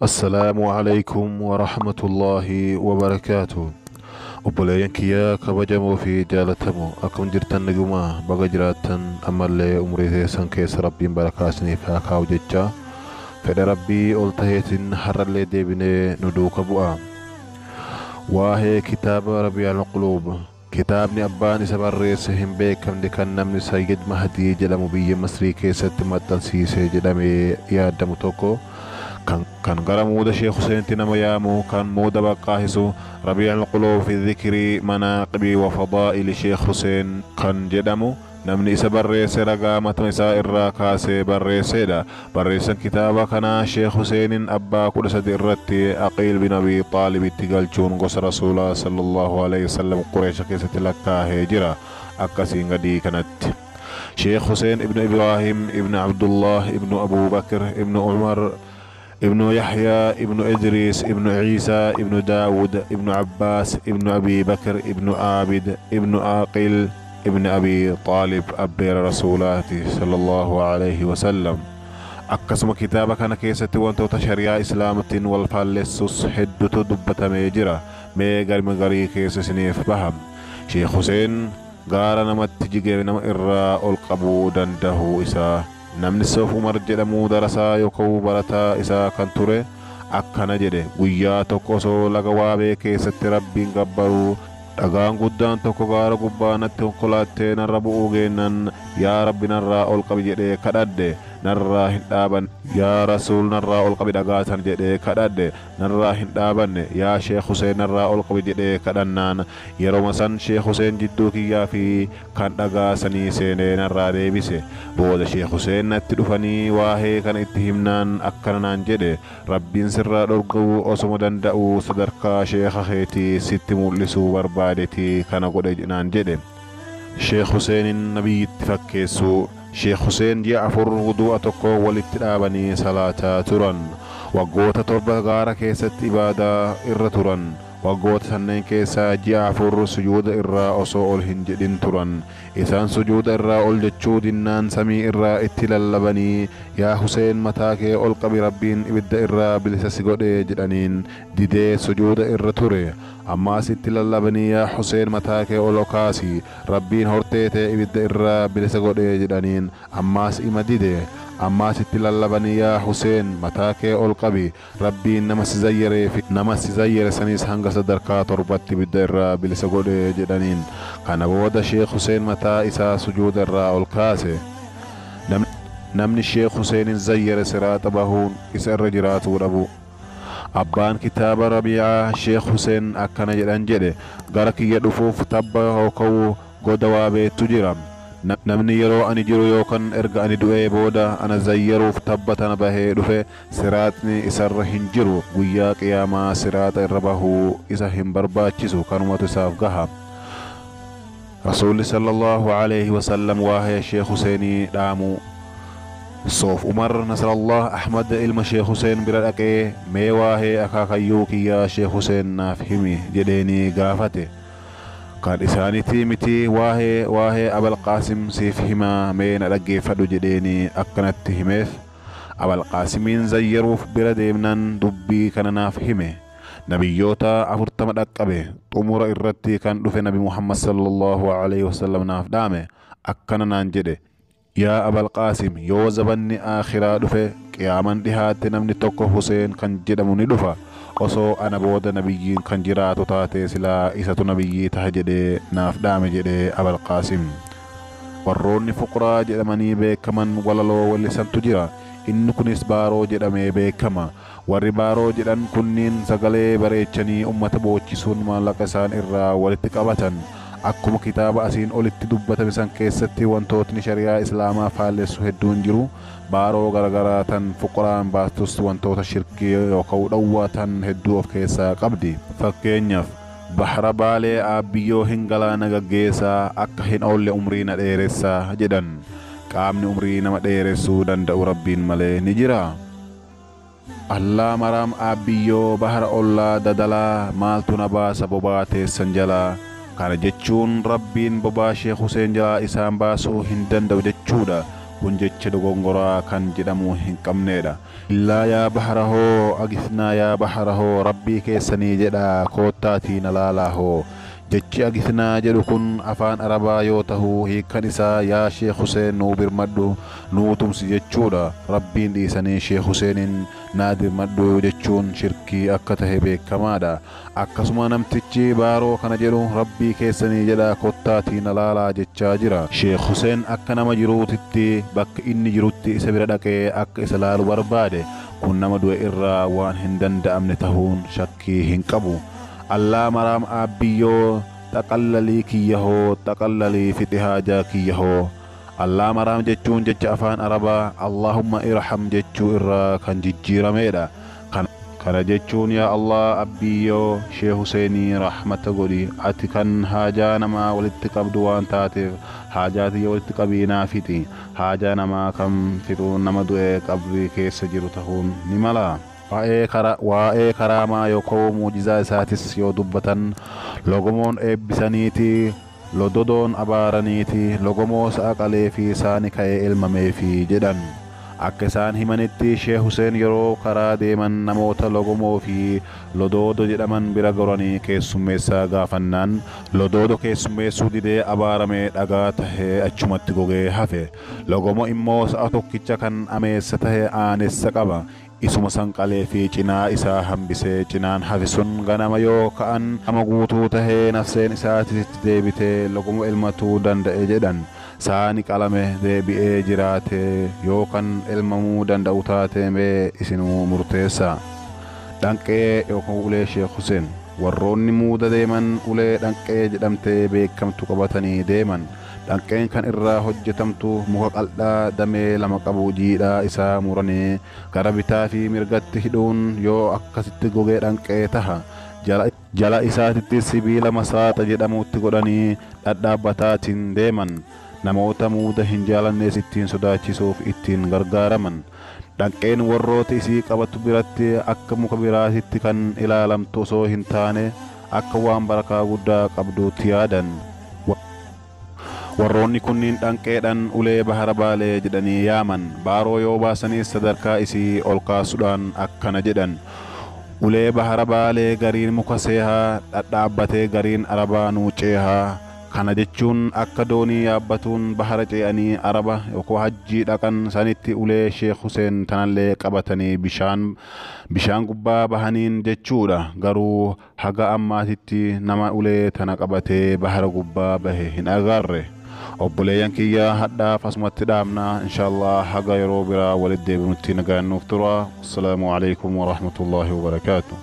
Assalaamu alaikum warahmatullaahi wabarakaatu. Obboleeyyan kiyya kabajamoo fi jaalatamoo, akkam jirtan? Nagumaa? Baga jiraattan. Ammallee umurii teessan keessa Rabbiin barakaa isiniif haa kaa'u jecha, fedha Rabbii ol taheetiin har'allee deebinee nu duuka bu'a. Waa'ee kitaaba Rabiyaal Quluub, kitaabni abbaan isa barreesse hin beekamne kan namni Sayyid Mahdii jedhamu biyya Masrii keessatti maxxansiise jedhamee yaadamu tokko, kan gara muuda Sheekh Huseenitti nama yaamu, kan muuda baqqaahisu, Rabii'ul Quluub fi Dhikrii Manaaqibii wa Fadaa'ili Sheekh Huseen kan jedhamu, namni isa barreesse ragaa matuma isaa irraa kaasee barreesseedha. Barreessan kitaaba kanaa Sheekh Huseeniin abbaa 13 irratti Aqiil bin Abii Xaalibitti galchuun gosa Rasuulaa sallallahu alaihi wasallam Qureesha keessatti lakkaahee jira. Akkasiin gadii kanatti. Sheekh Huseen ibnu Ibraahim ibnu Abdullah ibnu Abuu Bakr ibnu Umar ibnu Yahyaa ibnu Idriis ibnu Ciisaa ibnu Daawud ibnu Abbaas ibnu Abii Bakr ibnu Aabid ibnu Aaqil ibn Abi Xaalib, abbeera Rasuulaati sallallahu alaihi wasallam. Akkasuma kitaaba kana keessatti wantoota shari'aa Islaamattiin wal faallessus hedduutu dubbatamee jira. Mee garima garii keessa isiniif baha. Sheekh Huseen gaara namatti jige nama irraa ol qabuu dandahuu isaa. Namni Soof Umar jedhamu darasaa yookaan barataa isaa kan ture akkana jedhe: guyyaa tokko osoo laga Waabee keessatti Rabbiin gabbaruu, dhagaan guddaan tokko gaara gubbaa natti konkolaattee narra bu'uu geennan, "Yaa Rabbi, narraa ol qabi" jedhee kadhadhe. Narraa hin dhaaban. "Yaa Rasuul, narraa ol qabi dhagaa san" jedhee kadhadhe. Narraa hin dhaabanne. "Yaa Sheekh Huseen, narraa ol qabi" jedhee kadhannaan, yeroma san Sheekh Huseen jidduu kiyyaa fi kan dhagaa sanii seenee narraa deebise. Booda Sheekh Huseen natti dhufanii waa'ee kana itti himnaan akkana naan jedhe: "Rabbiin sirraa dhorguu osoma danda'uu sadarkaa sheekha keetii sitti mul'isuu barbaadeti kana godhe" naan jedhe. Sheekh Huseenin nabiyyitti fakkeessuu. Sheekh Huseen ji'a 4 wudu'a tokko walitti dhaabanii salaataa turan. Waggoota 7 gaara keessatti ibaadaa irra turan. Waggoota sanneen keessaa ji'a 4 sujuuda irraa osoo ol hin jedhin turan. Isaan sujuuda irraa ol jechuu dinnaan samii irraa itti lallabanii, "Yaa Huseen, mataa kee ol qabi, Rabbiin ibidda irraa bilisa si godhe" jedhaniin. Didee sujuuda irra ture. Ammaas itti lallabanii, "Yaa Huseen, mataa kee ol kaasi, Rabbiin hortee tee ibidda irraa bilisa godhe" jedhaniin. Ammaas ima dide. Ammaas itti lallabanii, "Yaa Huseen, mataa kee ol qabi, Rabbiin nama si zayyaree fi nama si zayyare sanis hanga sadarkaa 7tti ibidda irraa bilisa godhe" jedhaniin. Kana booda Sheekh Huseen mataa isaa sujuuda irraa ol kaase. Namni Sheekh Huseenin zayyare siraaxa bahuun isa irra jiraatuu dhabu. Abbaan kitaaba Rabiicaa Sheekh Huseen akkana jedhan jedhe: gara kiyya dhufuuf tabba yookaan goda Waabeettu jira. Namni yeroo ani jiru yookaan erga ani du'ee booda ana zayyaruuf tabba tana bahee dhufe, siraaxni isarra hin jiru. Guyyaa qiyaamaa siraaxa irra bahuu isa hin barbaachisu, kanumatu isaaf gaha. Rasuulli sallallahu alaihi wasallam waa'ee Sheekh Huseenii dhaamu. Soof Umar Nasrallah Ahmad ilma Sheekh Huseen bira dhaqee, "Mee waa'ee akaakayyuu kiyyaa Sheekh Huseen naaf himi" jedheenii gaafate. "Kan isaaniitii miti, waa'ee Abalqaasim siif himaa, mee na dhaggeeffadhu" jedheenii akkanatti himeef. Abalqaasimiin zayyaruuf bira deemnan dubbii kana naaf hime. Nabiyyoota 40 dhaqqabe. Xumura irratti kan dhufe Nabi Muhammad sallallahu alaihi wasallam naaf dhaame. Akkana naan jedhe: "Yaa Abalqaasim, yoo zabanni aakhiraa dhufe, qiyaaman dhihaatte, namni tokko Huseen kan jedhamu ni dhufa. Osoo ana booda nabiyyiin kan jiraatu taate, silaa isatu nabiyyii taha jedhee naaf dhaame" jedhee Abalqaasim. Warroonni fuqraa jedhamanii beekaman walaloo wellisantu jira. Inni kunis baaroo jedhamee beekama. Warri baaroo jedhan kunniin sagalee bareechanii ummata boochisuun maallaqa isaan irraa walitti qabatan. Akkuma kitaaba asiin olitti dubbatame san keessatti wantootni shari'aa Islaamaa faallessu hedduun jiru. Baaroo garagaraa tan fuqraan baastus wantoota shirkii yookaan dhowwaa tan hedduu of keessaa qabdi. Fakkeenyaaf, "Bahra Baalee Aabbiyyoo hin galaana gaggeessaa, akka hin oolle umrii na dheeressaa" jedhan. Qaamni umrii nama dheeressuu danda'u Rabbiin malee ni jira? "Allaa maraam Aabbiyyoo bahara ollaa dadalaa, maaltu na baasa bobaa teessan jalaa?" Kana jechuun Rabbiin bobaa Sheekh Huseen jalaa isaan baasuu hin danda'u jechuudha. Kun jecha dogongoraa kan jedhamu hin qabneedha. Illaa yaa bahara hoo, agisnaa yaa bahara hoo, rabbii keessanii jedhaa koottaatii na laalaa hoo. Jechi agisnaa jedhu kun afaan Arabaa yoo tahu hiikkan isaa yaa Sheekh Huseen nuu birmadhu, nuu tumsi jechuudha. Rabbiin dhiisanii Sheekh Huseeniin naa dirmadhu jechuun shirkii akka tahe beekamaadha. Akkasuma namtichi baaroo kana jedhu rabbii keessanii jedhaa kottaatii na laalaa jechaa jira. Sheekh Huseen akka nama jiruutitti bakka inni jirutti isa bira dhaqee akka isa laalu barbaade. Kun nama du'e irraa waan hin danda'amne tahuun shakkii hin qabu. Allaa maraam aabbiyyoo xaqallalii kiyyahoo xaqallalii fixi haajaa kiyyahoo. Allaa maraam jechuun jecha afaan Arabaa Allahumma irham jechuu irraa kan jijjiirameedha. Kana jechuun yaa Allah abbiyyoo Sheekh Huseenii rahmata godhi, ati kan haajaa namaa walitti qabdu waan taateef haajaa tiyya walitti qabii naa fixi. Haajaa namaa kan fixu nama du'e qabrii keessa jiru tahuun ni mala. Waa'ee karaamaa yookaan muujizaa isaatis yoo dubbatan logomoon eebbisaniiti, lododoon abaaraniiti, logomoo sa'a qalee fi saani ka'ee elmameefi jedhan. Akka isaan himanitti Sheekh Huseen yeroo karaa deeman namoota logomoo fi lodoodo jedhaman bira goranii keessummeessaa gaafannaan lodoodo keessummeessuu didee abaaramee dhagaa tahee achumatti gogee hafe. Logomo immoo sa'a tokkicha kan ameessa tahe aanessa qaba. Isuma sanqalee fi cinaa isaa hambisee cinaan hafe sun ganama yoo ka'an nama guutuu tahee nafseen isaatitti deebitee logomo elmatuu danda'e jedhan. Saani qalame deebi'ee jiraate yoo kan elmamuu danda'u taate mee isinuu murteessa. Dhanqee yookaan ulee Sheekh Huseen. Warroonni muuda deeman ulee dhanqee jedhamtee beekamtu qabatanii deeman. Dhanqeen kan irraa hojjetamtu muka qal'aa damee lama qabu jiidhaa isaa muranii gara bitaa fi mirgatti hidhuun yoo akkasitti gogee dhanqee taha. Jala isaatitti sibiila masaaxa jedhamutti godhanii dhadhaabbataatiin deeman. Namoota muuda hin jaalannes ittiin sodaachisuuf ittiin gargaaraman. Dhanqeen warroota isii qabatu biratti akka muka biraatitti kan ilaalamtu osoo hin taane akka waan barakaa guddaa qabduutti yaadan. Warroonni kunniin dhanqeedhaan ulee bahara baalee jedhanii yaaman. Baaroo yoo baasanis sadarkaa isii ol kaasuudhaan akkana jedhan. Ulee bahara baalee gariin muka seehaa dhadhaabbatee gariin arabaa nuuceehaa. Kana jechuun akka doonii yaabbatuun bahara ce'anii araba yookaan hajjii dhaqan sanitti ulee Sheekh Huseen tanallee qabatanii bishaan gubbaa bahaniin jechuudha. Garuu haga ammaatitti nama ulee tana qabatee bahara gubbaa bahe hin agarre. Obboleeyyan kiyya hadhaaf asumatti dhaabna. Inshaallah haga yeroo biraa walitti deebinutti nagaan nuuf tura. Assalaamu alaikum warahmatullaahi wabarakaatu.